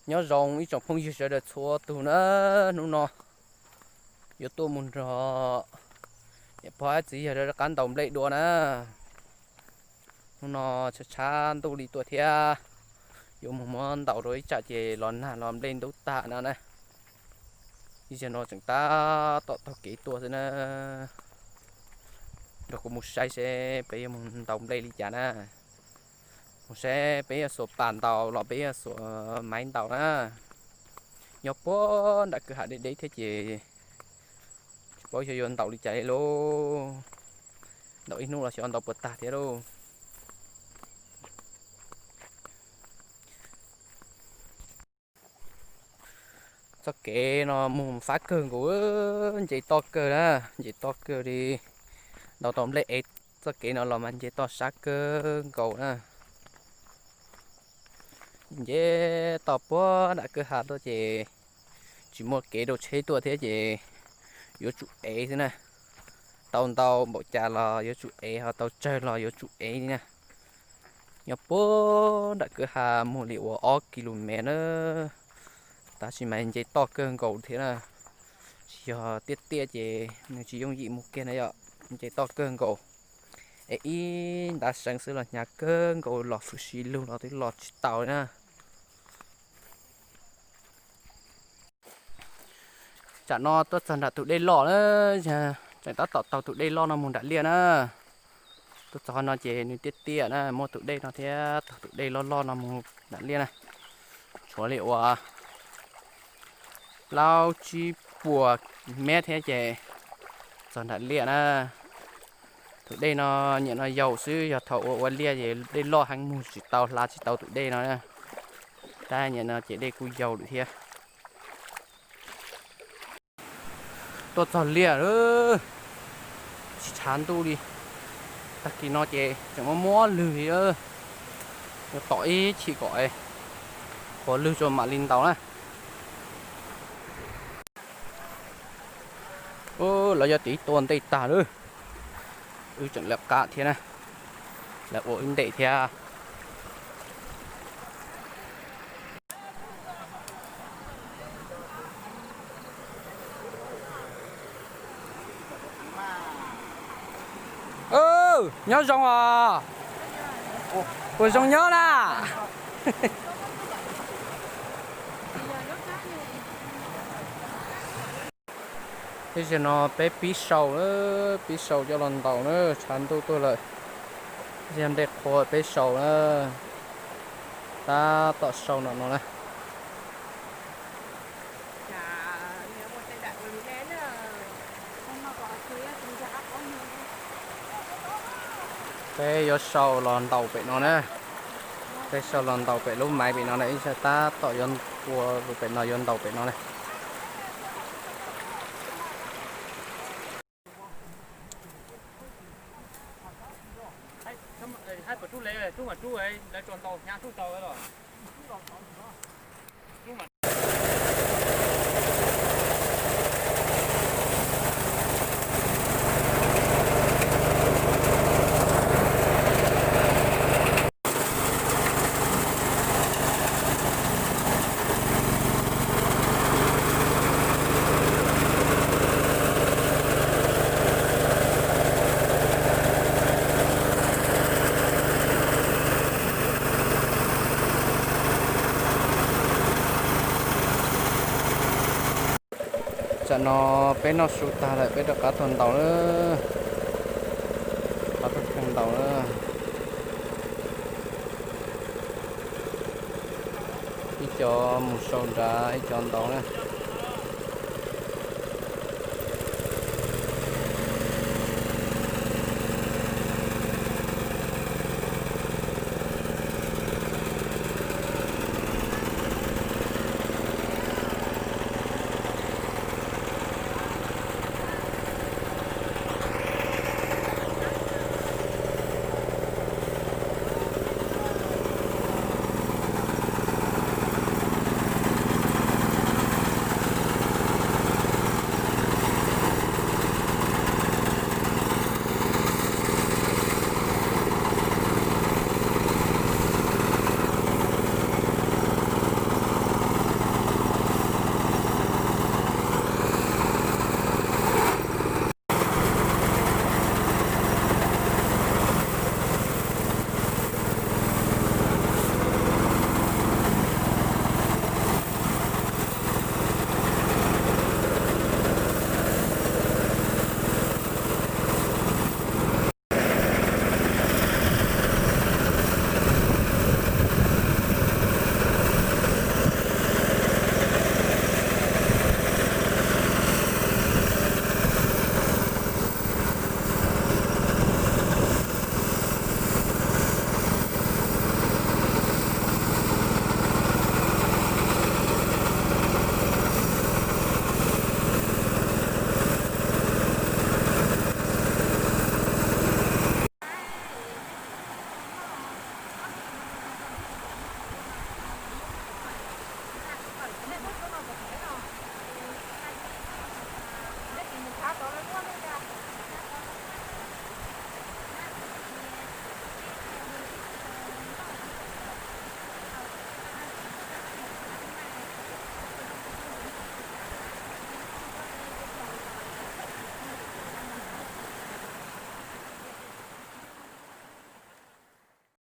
Nyob zoo ib tsoom phooj ywg sawv daws txhua tus na, hnub no yuav tuaj mus nrog niam pog txiv yawg rov qab ntaus nplej dua na. Hnub no tshav tshav ntuj li tuaj thiab, yuav mus muab ntaus rau ib tsam ces los nag los nplej ntub tag no na. Ib zaug no tseem tab tom taug kev tuaj xwb na. Nrog kuv mus saib seb peb yuav mus ntaus nplej li cas na. Mus saib peb yuav xuas pas ntaus los peb yuav xuas maiv ntaus na. Nyob puag nram kwj ha deb deb thiab ces tsis paub xyov yuav ntaus li cas li lauj. Ntaus ib hnub los xyov ntaus puas tag thiab lauj. Txoj kev no mus fab kawg nkaus, nce toj kawg na, nce toj kawg li. Ntaus tau nplej ev txoj kev no los mas nce toj sab kawg nkaus na. Nce toj puag nram kwj ha tuaj ces tsis muaj kev rau tsheb tuaj thiab ces yuav tsum ev xwb na. Tau ntau npaum cas los yuav tsum ev, ho tau tsawg los yuav tsum ev li na. Nyob puag nram kwj ha mus li uas ob ki lu mev na, tab sis mas nce toj kawg nkaus thiab na. Tsis yog tiaj tiaj ces nws tsis yooj yim mus kiag na yom, nce toj kawg nkaus. Es ib ntav seev xwb los hnyav kawg nkaus, los fwm si lug los twb los tsis tau na. Tsam no tuaj txog nram tus dej loj na, tseem tab tom taug tus dej loj no mus nram liaj na. Tuaj txog qhov no ces nws tiaj tiaj na, muaj tus dej no thiab, taug tus dej loj loj no mus nram liaj na. Tshuav li uas plaub tsib puas mev thiab ces txog nram liaj na. Tus dej no nyiam no yaus xwb, yog thaum ua ua liaj ces dej loj heev mus tsis tau, hla tsis tau tus dej no. Tab nyiam no ces dej kuj yaus lawm thiab. Tuaj txog liaj lawm, tsis tshav ntuj li. Tag kis no ces tseem muaj muab lwg li, yuav tom ib chim kom qhuav lwg tso mam li ntaus na. Lawv yog tiv tua ntej tag lawm, wb tseem lawv qab thiab na, lawv ua wb ntej thiab. Nyob zoo os. Puas zoo nyob na? Tej zaum no peb pib sau na, pib sau coj los ntaus na, tshav ntuj tuaj lawm. Tej zaum ntej qhua peb sau na, tab tom sau no no na. Peb yuav sau los ntaus pem no na. Peb sau los ntaus pem lub maiv pem no na, ib sab tab tom yuav ua pem no, yuav ntaus pem no na. Tsam no peb noj su tag lawm, peb rov qab tuaj ntaus na. Rov qab tuaj ntaus na. Ib co mus sau nrad, ib co ntaus na.